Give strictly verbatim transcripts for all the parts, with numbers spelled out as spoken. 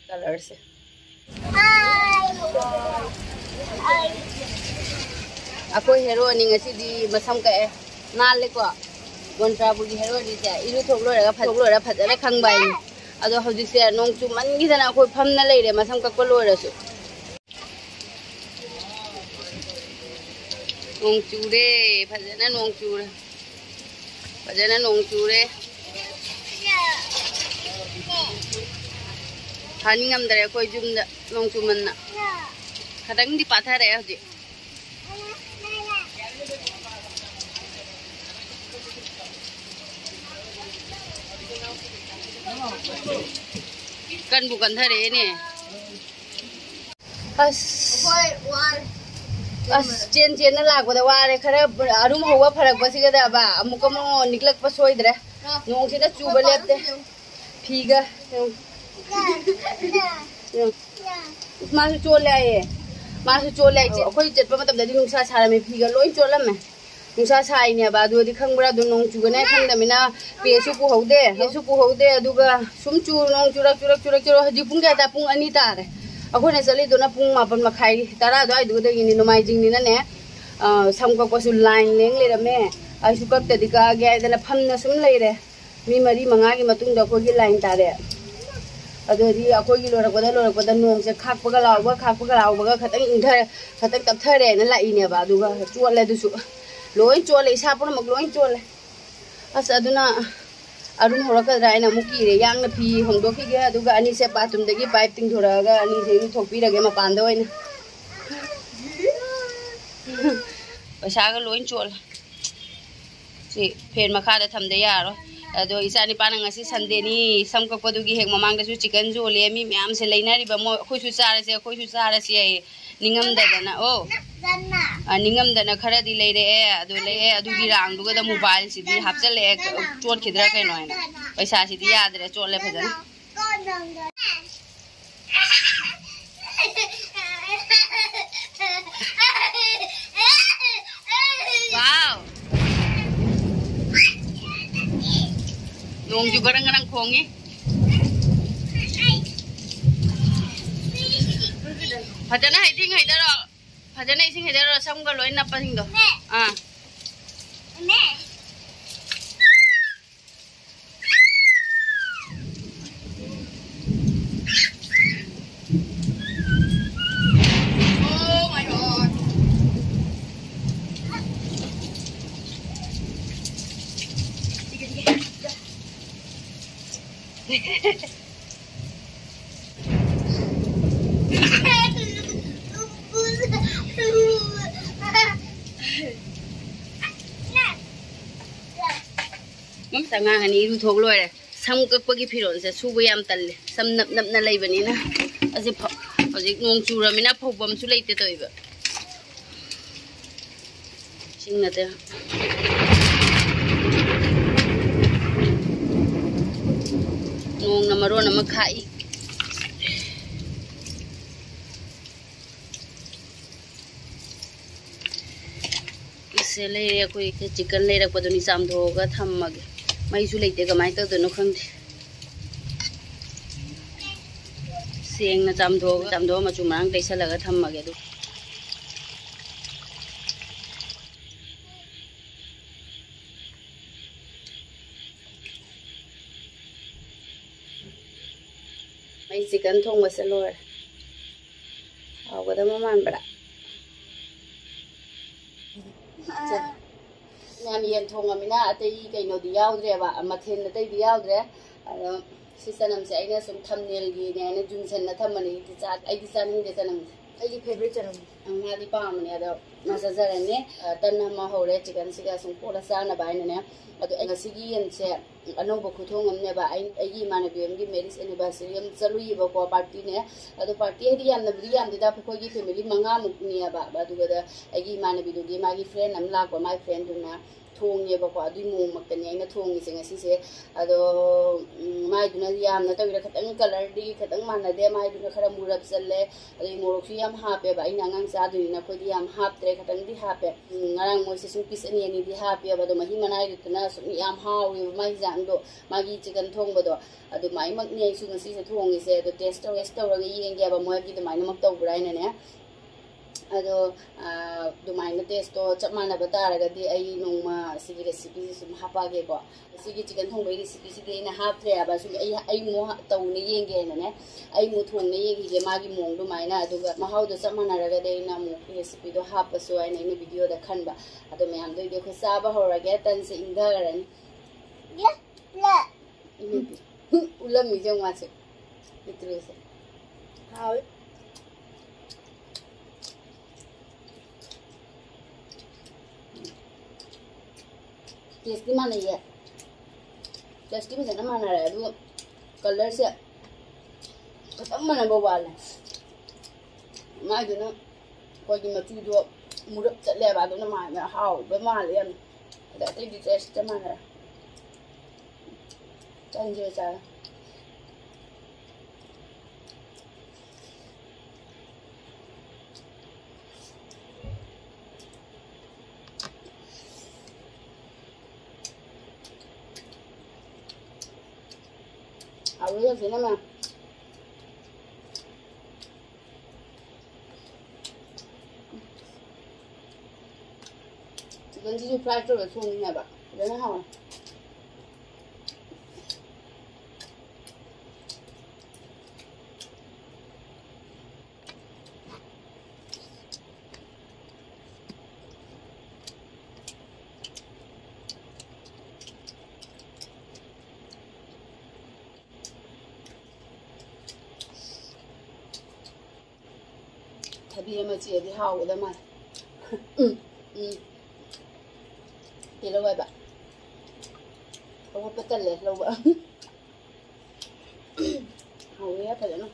ꯀꯂꯔꯁꯦ꯫ ꯑꯩꯈꯣꯏ ꯍꯦꯔꯣꯅꯤ ꯉꯁꯤꯗꯤ ꯃꯁꯝ ꯀꯛꯑꯦ꯫ ꯅꯥꯜꯂꯦꯀꯣ? ꯃꯣꯟꯇ꯭ꯔꯥꯕꯨꯒꯤ ꯍꯦꯔꯣꯅꯤꯁꯦ ꯏꯔꯨꯊꯣꯛ ꯂꯣꯏꯔꯒ ꯐ-, ꯊꯣꯛ ꯂꯣꯏꯔ ꯐꯖꯅ ꯈꯪꯕ ꯍꯥꯏꯅꯤ꯫ ꯑꯗꯣ ꯍꯧꯖꯤꯛꯁꯦ ꯅꯣꯡ ꯆꯨꯃꯟꯈꯤꯗꯅ ꯑꯩꯈꯣꯏ ꯐꯝꯅ ꯂꯩꯔꯦ, ꯃꯁꯝ ꯀꯛꯄ ꯂꯣꯏꯔꯁꯨ꯫ ꯅꯣꯡ ꯆꯨꯔꯦ, ꯐꯖꯅ ꯅꯣꯡ ꯆꯨꯔꯦ꯫ ꯐꯖꯅ ꯅꯣꯡ ꯆꯨꯔꯦ꯫ ꯊꯥꯅꯤꯡꯉꯝꯗꯔꯦ ꯑꯩꯈꯣꯏ ꯌꯨꯝꯗ ꯅꯣꯡ ꯆꯨꯃꯟꯅ꯫ ꯈꯇꯪꯗꯤ ꯄꯥꯊꯔꯛꯑꯦ ꯍꯧꯖꯤꯛ꯫ ꯀꯟꯕꯨ ꯀꯟꯊꯔꯛꯑꯦꯅꯦ꯫ ꯑꯁ꯫ ꯑꯁ, ꯆꯦꯟ ꯆꯦꯟꯅ ꯂꯥꯛꯄꯗ ꯋꯥꯔꯦ꯫ ꯈꯔ ꯑꯔꯨꯝ ꯍꯧꯕ ꯐꯔꯛꯄꯁꯤꯒꯗꯕ ꯑꯃꯨꯛꯀ ꯑꯃꯨꯛ ꯅꯤꯛꯂꯛꯄ ꯁꯣꯏꯗ꯭ꯔꯦ꯫ ꯅꯣꯡꯁꯤꯅ ꯆꯨꯕ ꯂꯦꯞꯇꯦ꯫ ꯐꯤꯒ, ꯌꯦꯡꯉꯨ꯫ ꯌꯦꯡꯉꯨ꯫ ꯃꯥꯁꯨ ꯆꯣꯠꯂꯦ ꯍꯥꯏꯌꯦ꯫ ꯃꯥꯁꯨ ꯆꯣꯠꯂꯦ ꯍꯥꯏꯁꯦ꯫ ꯑꯩꯈꯣꯏ ꯆꯠꯄ ꯃꯇꯝꯗꯗꯤ ꯅꯨꯡꯁꯥ ꯁꯥꯔꯝꯃꯦ, ꯐꯤꯒ ꯂꯣꯏ ꯆꯣꯠꯂꯝꯃꯦ꯫ ꯅꯨꯡꯁꯥ ꯁꯥꯏꯅꯦꯕ, ꯑꯗꯨꯗꯤ ꯈꯪꯕ꯭ꯔꯥ? ꯑꯗꯨ ꯅꯣꯡ ꯆꯨꯒꯅꯤ ꯈꯪꯗꯃꯤꯅ ꯄꯦꯁꯨ ꯄꯨꯍꯧꯗꯦ, ꯄꯦꯁꯨ ꯄꯨꯍꯧꯗꯦ꯫ ꯑꯗꯨꯒ ꯁꯨꯝ ꯆꯨ, ꯅꯣꯡ ꯆꯨꯔꯛ, ꯆꯨꯔꯛ, ꯆꯨꯔꯛ, ꯆꯨꯔꯛ, ꯍꯧꯖꯤꯛ ꯄꯨꯡ ꯀꯌꯥ ꯇꯥ? ꯄꯨꯡ ꯑꯅꯤ ꯇꯥꯔꯦ꯫ ꯑꯩꯈꯣꯏꯅ ꯆꯠꯂꯤꯗꯨꯅ ꯄꯨꯡ ꯃꯥꯄꯟ ꯃꯈꯥꯏ, ꯇꯔꯥ ꯑꯗꯨꯋꯥꯏꯗꯨꯗꯒꯤꯅꯤ, ꯅꯣꯡꯃꯥꯏꯖꯤꯡꯅꯤꯅꯅꯦ꯫ ꯑ, ꯁꯝ ꯀꯛꯄꯁꯨ ꯂꯥꯏꯟ ꯂꯦꯡ ꯂꯩꯔꯝꯃꯦ꯫ ꯑꯩꯁꯨ ꯀꯛꯇꯗꯤ ꯀꯛꯑꯒꯦ ꯍꯥꯏꯗꯅ ꯐꯝꯅ ꯁꯨꯝ ꯂꯩꯔꯦ꯫ ꯃꯤ ꯃꯔꯤ ꯃꯉꯥꯒꯤ ꯃꯇꯨꯡꯗ ꯑꯩꯈꯣꯏꯒꯤ ꯂꯥꯏꯟ ꯇꯥꯔꯦ꯫ ꯑꯗꯨꯗꯤ ꯑꯩꯈꯣꯏꯒꯤ ꯂꯣꯏꯔꯛꯄꯗ, ꯂꯣꯏꯔꯛꯄꯗ ꯅꯣꯡꯁꯦ ꯈꯥꯛꯄꯒ ꯂꯥꯎꯕ, ꯈꯥꯛꯄꯒ ꯂꯥꯎꯕꯒ ꯈꯇꯪ ꯏꯪꯊꯔꯦ, ꯈꯇꯪ ꯇꯞꯊꯔꯦꯅ ꯂꯥꯛꯏꯅꯦꯕ꯫ ꯑꯗꯨꯒ ꯆꯣꯠꯂꯦ ꯑꯗꯨꯁꯨ꯫ ꯂꯣꯏ ꯆꯣꯠꯂꯦ, ꯏꯁꯥ ꯄꯨꯝꯅꯃꯛ ꯂꯣꯏ ꯆꯣꯠꯂꯦ꯫ ꯑꯁ, ꯑꯗꯨꯅ ꯑꯔꯨꯝ ꯍꯧꯔꯛꯀꯗ꯭ꯔꯥ ꯍꯥꯏꯅ ꯑꯃꯨꯛ ꯀꯤꯔꯦ꯫ ꯌꯥꯡꯅ ꯐꯤ ꯍꯣꯡꯗꯣꯛꯈꯤꯒꯦ, ꯑꯗꯨꯒ ꯑꯅꯤꯁꯦ ꯕꯥꯊꯔꯨꯝꯗꯒꯤ ꯄꯥꯏꯞ ꯇꯤꯡꯊꯣꯔꯛꯑꯒ ꯑꯅꯤꯁꯦ ꯏꯔꯨꯊꯣꯛꯄꯤꯔꯒꯦ ꯃꯄꯥꯟꯗ ꯑꯣꯏꯅ꯫ ꯄꯩꯁꯥꯒ ꯂꯣꯏ ꯆꯣꯠꯂꯦ꯫ ꯁꯤ ꯐꯦꯟ ꯃꯈꯥꯗ ꯊꯝꯗ ꯌꯥꯔꯣꯏ꯫ ꯑꯗꯣ ꯏꯆꯥ ꯅꯤꯄꯥꯅ ꯉꯁꯤ ꯁꯟꯗꯦꯅꯤ, ꯁꯝ ꯀꯛꯄꯗꯨꯒꯤ ꯍꯦꯛ ꯃꯃꯥꯡꯗꯁꯨ ꯆꯤꯀꯟ ꯌꯣꯜꯂꯦ꯫ ꯃꯤ ꯃꯌꯥꯝꯁꯦ ꯂꯩꯅꯔꯤꯕ, ꯃꯣꯏ ꯑꯩꯈꯣꯏꯁꯨ ꯆꯥꯔꯁꯦ, ꯑꯩꯈꯣꯏꯁꯨ ꯆꯥꯔꯁꯦ ꯍꯥꯏꯌꯦ꯫ ꯅꯤꯡꯉꯝꯗꯗꯅ, ꯑꯣ꯫ ꯑ, ꯅꯤꯡꯉꯝꯗꯅ ꯈꯔꯗꯤ ꯂꯩꯔꯛꯑꯦ꯫ ꯑꯗꯨ ꯂꯩꯔꯛꯑꯦ, ꯑꯗꯨꯒꯤ ꯔꯥꯡꯗꯨꯒꯗ ꯃꯣꯕꯥꯏꯜꯁꯤꯗꯤ ꯍꯥꯞꯆꯜꯂꯛꯑꯦ, ꯆꯣꯠꯈꯤꯗ꯭ꯔꯥ ꯀꯩꯅꯣ ꯍꯥꯏꯅ꯫ ꯄꯩꯁꯥꯁꯤꯗꯤ ꯌꯥꯗ꯭ꯔꯦ, ꯆꯣꯠꯂꯦ ꯐꯖꯅ꯫ Wow. ꯅꯣꯡꯁꯨ ꯒꯔꯪ ꯒꯔꯪ ꯈꯣꯡꯉꯤ꯫ ꯐꯖꯅ ꯍꯩꯗꯤꯡ ꯍꯩꯗꯔꯣ꯫ ꯐꯖꯅ ꯏꯁꯤꯡ ꯍꯩꯗꯔꯣ, ꯁꯝꯒ ꯂꯣꯏ ꯅꯞꯄꯁꯤꯡꯗꯣ꯫ ꯑꯥ꯫ ꯃꯝꯁ ꯑꯉꯥꯡ ꯑꯅꯤ ꯏꯔꯨꯊꯣꯛ ꯂꯣꯏꯔꯦ꯫ ꯁꯝ ꯀꯛꯄꯒꯤ ꯐꯤꯔꯣꯜꯁꯦ ꯁꯨꯕ ꯌꯥꯝ ꯇꯜꯂꯦ, ꯁꯝ ꯅꯞ ꯅꯞꯅ ꯂꯩꯕꯅꯤꯅ꯫ ꯑꯁꯤ ꯐ-, ꯍꯧꯖꯤꯛ ꯅꯣꯡ ꯆꯨꯔꯃꯤꯅ ꯐꯧꯐꯝꯁꯨ ꯂꯩꯇꯦ ꯇꯧꯔꯤꯕ꯫ ꯏꯁꯤꯡ ꯅꯠꯇꯦ꯫ ꯅꯣꯡꯅ ꯃꯔꯣꯟ ꯑꯃ ꯈꯥꯛꯏ꯫ ꯁꯦ ꯂꯩꯔꯦ, ꯑꯩꯈꯣꯏ ꯆꯤꯛꯀꯟ ꯂꯩꯔꯛꯄꯗꯨꯅꯤ ꯆꯥꯝꯊꯣꯛꯑꯒ ꯊꯝꯃꯒꯦ꯫ ꯃꯩꯁꯨ ꯂꯩꯇꯦ, ꯀꯃꯥꯏꯅ ꯇꯧꯗꯣꯏꯅꯣ ꯈꯪꯗꯦ꯫ ꯁꯦꯡꯅ ꯆꯥꯝꯊꯣꯛꯑꯒ, ꯆꯥꯝꯊꯣꯛꯑ ꯃꯆꯨ ꯃꯔꯥꯡ ꯇꯩꯁꯜꯂꯒ ꯊꯝꯃꯒꯦ꯫ ꯑꯗꯨ ꯑꯩ ꯆꯤꯛꯀꯟ ꯊꯣꯡꯕꯁꯦ ꯂꯣꯏꯔꯦ꯫ ꯍꯥꯎꯒꯗꯕ ꯃꯥꯟꯕ꯭ꯔꯥ? ꯆꯦ, ꯃꯌꯥꯝ ꯌꯦꯟ ꯊꯣꯡꯉꯃꯤꯅ ꯑꯇꯩ ꯀꯩꯅꯣꯗꯤ ꯌꯥꯎꯗ꯭ꯔꯦꯕ, ꯃꯊꯦꯜ ꯑꯇꯩꯗꯤ ꯌꯥꯎꯗ꯭ꯔꯦ꯫ ꯑꯗꯣ ꯁꯤ ꯆꯅꯝꯁꯦ ꯑꯩꯅ ꯁꯨꯝ ꯊꯝꯅꯦꯜꯒꯤꯅꯦ ꯍꯥꯏꯅ ꯖꯨꯟꯁꯟꯅ ꯊꯝꯕꯅꯦ꯫ ꯑꯩꯗꯤ ꯆꯥ-, ꯑꯩꯗꯤ ꯆꯥꯅꯤꯡꯗꯦ ꯆꯅꯝꯁꯦ꯫ ꯑꯩꯒꯤ ꯐꯦꯕꯔꯤꯠ ꯆꯅꯝꯅꯤ꯫ ꯑ, ꯃꯥꯗꯤ ꯄꯥꯝꯕꯅꯦ꯫ ꯑꯗꯣ ꯃꯥ ꯆꯥꯖꯔꯅꯤ꯫ ꯑ, ꯇꯟ ꯑꯃ ꯍꯧꯔꯦ ꯆꯤꯛꯀꯟꯁꯤꯒ ꯁꯨꯝ ꯀꯣꯠꯂ ꯆꯥꯅꯕ ꯍꯥꯏꯅꯅꯦ꯫ ꯑꯗꯣ ꯑꯩ ꯉꯁꯤꯒꯤ ꯌꯦꯟꯁꯦ ꯑꯅꯧꯕ ꯈꯨꯊꯣꯡ ꯑꯃꯅꯦꯕ꯫ ꯑꯩ, ꯑꯩꯒꯤ ꯏꯃꯥꯟꯅꯕꯤ ꯑꯃꯒꯤ ꯃꯦꯔꯤꯖ ꯑꯦꯅꯤꯚꯔꯁꯔꯤ ꯑꯃ ꯆꯠꯂꯨꯏꯌꯦꯕꯀꯣ, ꯄꯥꯔꯇꯤꯅꯦ꯫ ꯑꯗꯣ ꯄꯥꯔꯇꯤ ꯍꯥꯏꯗꯤ ꯌꯥꯝꯅꯕꯨꯗꯤ ꯌꯥꯝꯗꯦꯗ, ꯑꯩꯈꯣꯏꯒꯤ ꯐꯦꯃꯤꯂꯤ ꯃꯉꯥꯃꯨꯛꯅꯦꯕ꯫ ꯑꯗꯨꯒꯗ ꯑꯩꯒꯤ ꯏꯃꯥꯟꯅꯕꯤꯗꯨꯒꯤ ꯃꯥꯒꯤ ꯐ꯭ꯔꯦꯟ ꯑꯃ ꯂꯥꯛꯄ, ꯃꯥꯒꯤ ꯐ꯭ꯔꯦꯟꯗꯨꯅ ꯊꯣꯡꯉꯦꯕꯀꯣ꯫ ꯑꯗꯨꯏ ꯃꯑꯣꯡꯃꯛꯇꯅꯦ ꯑꯩꯅ ꯊꯣꯡꯉꯤꯁꯦ ꯉꯁꯤꯁꯦ꯫ ꯑꯗꯣ, ꯎꯝ, ꯃꯥꯏꯗꯨꯅ ꯌꯥꯝꯅ ꯇꯧꯔꯤꯔꯥ ꯈꯤꯇꯪ ꯀꯂꯔꯗꯤ ꯈꯤꯇꯪ ꯃꯥꯟꯅꯗꯦ, ꯃꯥꯏꯗꯨꯅ ꯈꯔ ꯃꯨꯔꯞ ꯆꯜꯂꯦ꯫ ꯑꯗꯩ ꯃꯣꯔꯣꯛꯁꯨ ꯌꯥꯝ ꯍꯥꯞꯄꯦꯕ, ꯑꯩꯅ ꯑꯉꯥꯡ ꯆꯥꯗꯣꯏꯅꯤꯅ ꯑꯩꯈꯣꯏꯗꯤ ꯌꯥꯝ ꯍꯥꯞꯇ꯭ꯔꯦ꯫ ꯈꯇꯪꯗꯤ ꯍꯥꯞꯄꯦ꯫ ꯎꯝ, ꯉꯔꯥꯡ ꯃꯣꯏꯁꯦ ꯁꯨꯝ piece ꯑꯅꯤ ꯑꯅꯤꯗꯤ ꯍꯥꯞꯄꯦꯕ, ꯑꯗꯣ ꯃꯍꯤ ꯃꯅꯥꯏꯗꯨꯅ ꯁꯨꯝ ꯌꯥꯝ ꯍꯥꯎꯋꯦꯕ ꯃꯥꯏ ꯍꯤꯟꯖꯥꯡꯗꯣ, ꯃꯥꯒꯤ chicken ꯊꯣꯡꯕꯗꯣ꯫ ꯑꯗꯨꯃꯥꯏꯃꯛꯅꯦ ꯑꯩꯁꯨ ꯉꯁꯤꯁꯦ ꯊꯣꯡꯉꯤꯁꯦ꯫ ꯑꯗꯣ taste ꯇꯧꯔ, taste ꯇꯧꯔꯒ ꯌꯦꯡꯒꯦꯕ ꯃꯣꯏꯒꯤ ꯑꯗꯨꯃꯥꯏꯅꯃꯛ ꯇꯧꯕ꯭ꯔꯥ ꯍꯥꯏꯅꯅꯦ꯫ ꯑꯗꯣ, ꯑ, ꯑꯗꯨꯃꯥꯏꯅ taste ꯇꯣ ꯆꯞ ꯃꯥꯟꯅꯕ ꯇꯥꯔꯒꯗꯤ ꯑꯩ ꯅꯣꯡꯃ ꯁꯤꯒꯤ recipe ꯁꯦ ꯁꯨꯝ ꯍꯥꯞꯄꯛꯑꯒꯦꯀꯣ꯫ ꯁꯤꯒꯤ chicken ꯊꯣꯡꯕꯒꯤ recipe ꯁꯤꯗꯤ ꯑꯩꯅ ꯍꯥꯞꯇ꯭ꯔꯦ ꯍꯥꯏꯕ, ꯁꯨꯝ ꯑꯩ, ꯑꯩ ꯑꯃꯨꯛ ꯇꯧꯅ ꯌꯦꯡꯒꯦ ꯍꯥꯏꯅꯅꯦ, ꯑꯩ ꯑꯃꯨꯛ ꯊꯣꯡꯅ ꯌꯦꯡꯈꯤꯒꯦ ꯃꯥꯒꯤ ꯃꯑꯣꯡ ꯑꯗꯨꯃꯥꯏꯅ, ꯑꯗꯨꯒ ꯃꯍꯥꯎꯗꯣ ꯆꯞ ꯃꯥꯟꯅꯔꯒꯗꯤ ꯑꯩꯅ ꯑꯃꯨꯛ recipe ꯗꯣ ꯍꯥꯞꯄꯁꯨ ꯍꯥꯏꯅ ꯑꯩꯅ video ꯗ ꯈꯟꯕ꯫ ꯑꯗꯣ ꯃꯌꯥꯝꯗꯣ ꯑꯩꯗꯤ ꯑꯩꯈꯣꯏ ꯆꯥꯕ ꯍꯧꯔꯒꯦ, ꯇꯟꯁꯦ ꯏꯪꯊꯈ꯭ꯔꯅꯤ꯫ ꯏꯃꯦ, ꯎꯝ, ꯎꯠꯂꯝꯃꯤꯁꯦ ꯌꯦꯡꯉꯨ ꯃꯥꯁꯦ, ꯄꯤꯛꯇ꯭ꯔꯨꯁꯦ꯫ ꯍꯥꯎꯋꯤ꯫ Taste ꯇꯤ ꯃꯥꯟꯅꯩꯌꯦ꯫ Taste ꯇꯤ ꯐꯖꯅ ꯃꯥꯟꯅꯔꯦ, ꯑꯗꯨꯒ colour ꯁꯦ ꯈꯤꯇꯪ ꯃꯥꯟꯅꯕ ꯋꯥꯠꯂꯦ꯫ ꯃꯥꯏꯗꯨꯅ ꯑꯩꯈꯣꯏꯒꯤ ꯃꯆꯨꯗꯣ ꯃꯨꯔꯞ ꯆꯠꯂꯦꯕ, ꯑꯗꯨꯅ ꯃꯥꯅ ꯍꯥꯎꯕ ꯃꯥꯜꯂꯦ ꯌꯥꯝ꯫ ꯑꯗ ꯑꯇꯩꯗꯤ taste ꯆꯞ ꯃꯥꯟꯅꯔꯦ꯫ ꯆꯟꯖꯤꯔ ꯆꯥꯔꯦ꯫ ꯍꯥꯎꯋꯦ ꯐꯖꯅ ꯃꯥ꯫ Chicken ꯁꯤꯁꯨ fry ꯇꯧꯔꯒ ꯊꯣꯡꯉꯤꯅꯦꯕ꯫ ꯐꯖꯅ ꯍꯥꯎꯋꯦ꯫ ꯊꯕꯤ ꯑꯃ ꯆꯤꯛꯑꯗꯤ ꯍꯥꯎꯒꯗꯕ ꯃꯥꯜꯂꯦ꯫ ꯎꯝ, ꯎꯝ꯫ ꯇꯤꯜꯍꯧ ꯍꯥꯏꯕ꯫ ꯂꯧꯈꯠꯄ ꯇꯜꯂꯦ ꯂꯧꯕ꯫ ꯍꯥꯎꯋꯦ ꯐꯖꯅ꯫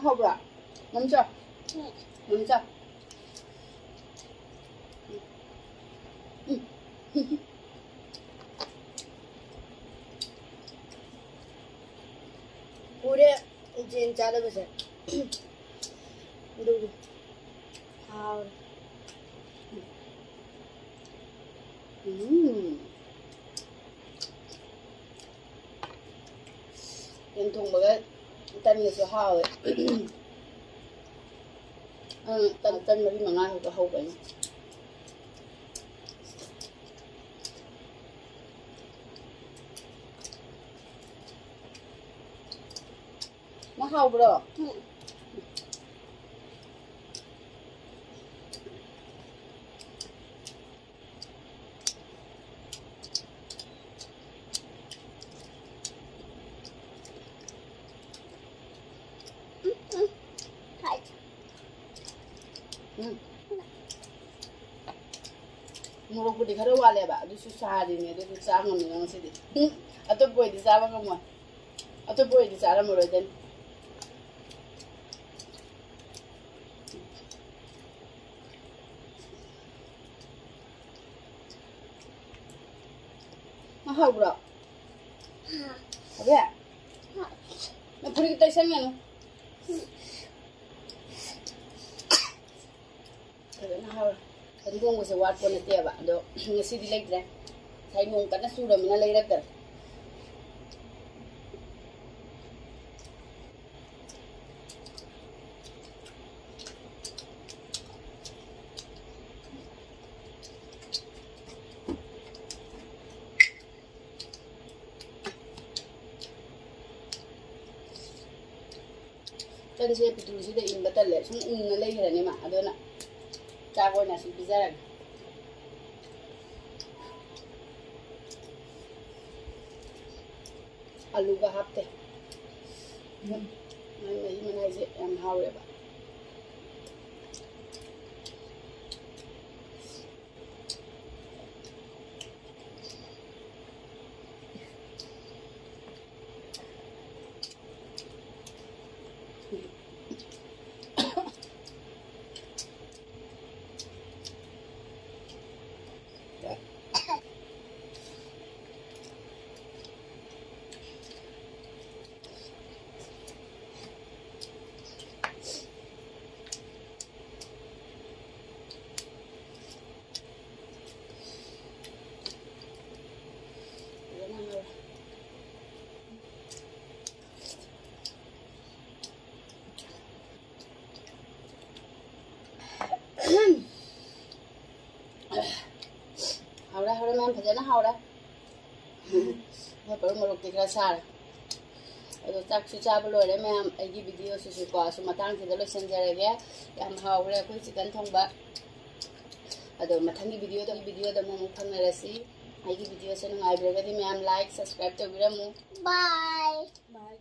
ꯍꯧꯕ꯭ꯔꯥ? ꯃꯝꯆꯥ? ꯃꯝꯆꯥ? ꯎꯝ꯫ ꯀꯨꯏꯔꯦ ꯌꯦꯟ ꯆꯥꯗꯕꯁꯦ꯫ ꯑꯗꯨꯒꯤ ꯍꯥꯎꯔꯦ꯫ ꯎꯝ꯫ ꯌꯦꯟ ꯊꯣꯡꯕꯒ ꯇꯟꯒꯁꯨ ꯍꯥꯎꯋꯦ꯫ ꯑꯪ, ꯇꯟ, ꯇꯟ ꯃꯔꯤ ꯃꯉꯥ ꯈꯛꯇ ꯍꯧꯕ ꯑꯩꯅ꯫ ꯅꯪ ꯍꯥꯎꯕ꯭ꯔꯣ? ꯎꯝ꯫ ꯎꯝ꯫ ꯃꯣꯔꯣꯛꯄꯨꯗꯤ ꯈꯔ ꯋꯥꯠꯂꯦꯕ, ꯑꯗꯨꯁꯨ ꯁꯥꯔꯤꯅꯦ, ꯑꯗꯨꯁꯨ ꯆꯥ ꯉꯝꯃꯦ ꯉꯁꯤꯗꯤ꯫ ꯎꯝ, ꯑꯇꯣꯞꯄ ꯑꯣꯏꯗꯤ ꯆꯥꯕ ꯉꯝꯃꯣꯏ꯫ ꯑꯇꯣꯞꯄ ꯑꯣꯏꯗꯤ ꯆꯥꯔꯝꯃꯔꯣꯏꯗꯅꯤ꯫ ꯅꯪ ꯍꯥꯎꯕ꯭ꯔꯣ? ꯍꯥꯎꯕ꯭ꯔꯥ? ꯅꯪ ꯐꯨꯔꯤꯠ ꯇꯩꯁꯟꯒꯅꯨ꯫ ꯐꯖꯅ ꯍꯥꯎꯔꯦ꯫ ꯐꯗꯤꯒꯣꯝꯒꯁꯦ ꯋꯥꯠꯄ ꯅꯠꯇꯦꯕ, ꯑꯗꯣ ꯉꯁꯤꯗꯤ ꯂꯩꯇ꯭ꯔꯦ꯫ ꯉꯁꯥꯏ ꯅꯣꯡ ꯀꯟꯅ ꯆꯨꯔꯃꯤꯅ ꯂꯩꯔꯛꯇꯔꯦ꯫ ꯇꯟꯁꯦ ꯄꯤꯇ꯭ꯔꯨꯁꯤꯗ ꯏꯟꯕ ꯇꯜꯂꯦ꯫ ꯁꯨꯝ ꯏꯟꯅ ꯂꯩꯈ꯭ꯔꯅꯤ ꯃꯥ꯫ ꯑꯗꯨꯅ ꯆꯥꯛ ꯑꯣꯏꯅ ꯁꯨꯝ ꯄꯤꯖꯔꯒꯦ꯫ ꯑꯂꯨꯒ ꯍꯥꯞꯇꯦ꯫ ꯃꯥꯏ ꯃꯍꯤ ꯃꯅꯥꯏꯁꯦ ꯌꯥꯝ ꯍꯥꯎꯋꯦꯕ꯫ ꯌꯥꯝ ꯐꯖꯅ ꯍꯥꯎꯔꯦ꯫ ꯑꯩꯈꯣꯏ ꯄꯔꯨꯝ ꯃꯔꯣꯛꯇꯤ ꯈꯔ ꯁꯥꯔꯦ꯫ ꯑꯗꯣ ꯆꯥꯛꯁꯨ ꯆꯥꯕ ꯂꯣꯏꯔꯦ ꯃꯌꯥꯝ꯫ ꯑꯩꯒꯤ ꯚꯤꯗꯤꯑꯣꯁꯤꯁꯨꯀꯣ ꯑꯁꯨ ꯃꯇꯥꯡꯁꯤꯗ ꯂꯣꯏꯁꯤꯟꯖꯔꯒꯦ꯫ ꯌꯥꯝ ꯍꯥꯎꯈ꯭ꯔꯦ ꯑꯩꯈꯣꯏ ꯆꯤꯛꯀꯟ ꯊꯣꯡꯕ꯫ ꯑꯗꯣ ꯃꯊꯪꯒꯤ ꯚꯤꯗꯤꯑꯣꯗ, ꯚꯤꯗꯤꯑꯣꯗ ꯑꯃꯨꯛ ꯐꯪꯅꯔꯁꯤ꯫ ꯑꯩꯒꯤ ꯚꯤꯗꯤꯑꯣꯁꯦ ꯅꯨꯡꯉꯥꯏꯕꯤꯔꯒꯗꯤ ꯃꯌꯥꯝ ꯂꯥꯏꯛ, ꯁꯕꯁꯀ꯭ꯔꯥꯏꯕ ꯇꯧꯕꯤꯔꯝꯃꯨ꯫ ꯕꯥꯏ꯫ ꯕꯥꯏ꯫